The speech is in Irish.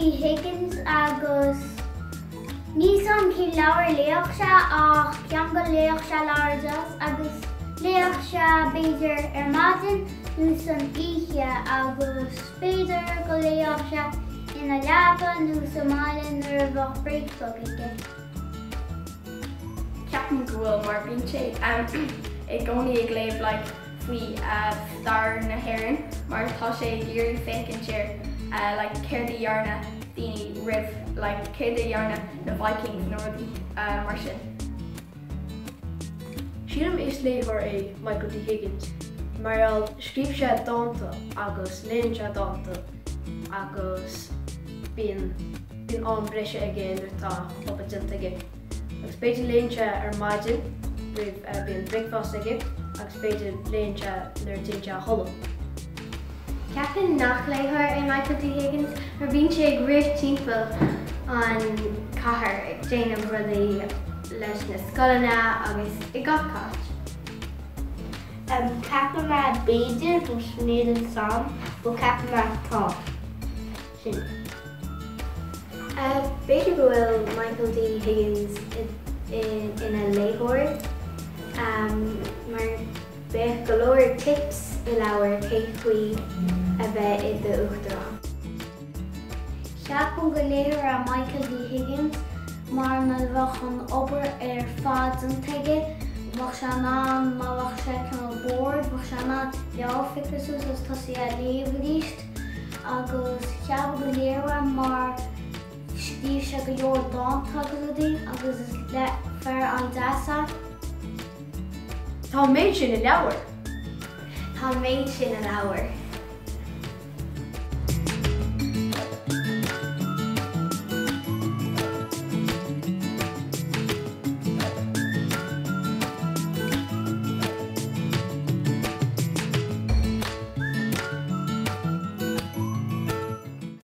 D. Higgins agus níl 's a'm cén leabhar a léadh sé ach ceapaim go léadh sé leabhar deas agus léadh sé b'fhéidir ar maidin nó san oíche agus b'fhéidir go léadh sé ina leaba nó sa mbaile nuair a bheadh break beag aige. Ceapaim go bhfuil mar bíonn sé i gcónaí ag léamh like faoi stair na hÉireann mar tá sé ag iarraidh féachaint ar like céard a dhearna daoine roimh like céard a dhearna na Vikings nó rudaí mar sin. Sílim is léitheoir é Michael D Higgins mar gheall scríobh sé dánta agus léann sé dánta agus bíonn bíonn am breise aige nuair atá obair déanta aige. Agus b'fhéidir léann sé ar maidin roimh bíonn bricfeasta aige agus b'fhéidir léann sé nuair a téann sé a chodladh. Ceapaim nach léitheoir é Michael D Higgins mar bíonn sé ag rith timpeall an chathair ag déanamh rudaí leis na scoileanna agus i gach áit. Ceapaim b'fhéidir but níl 'fhios a'm but ceapaim tá. Sin. B'fhéidir go bhfuil Michael D Higgins ina léitheoir mar bheadh go leor tips i leabhar cé faoi a bheith i d'uachtarán. Ceapaim gur léitheoir é Michael D Higgins mar nuair a bheadh an obair ar fad déanta aige bheadh sé in ann má bheadh sé cineál bored bheadh sé in ann leabhar a phiocadh suas agus tosaí á léamh arís. Agus ceapaim gur léitheoir é mar scríobh sé go leor dánta agus rudaí agus is fear an-deas é. Tá an méid sin i leabhar. Tá an méid sin i leabhar.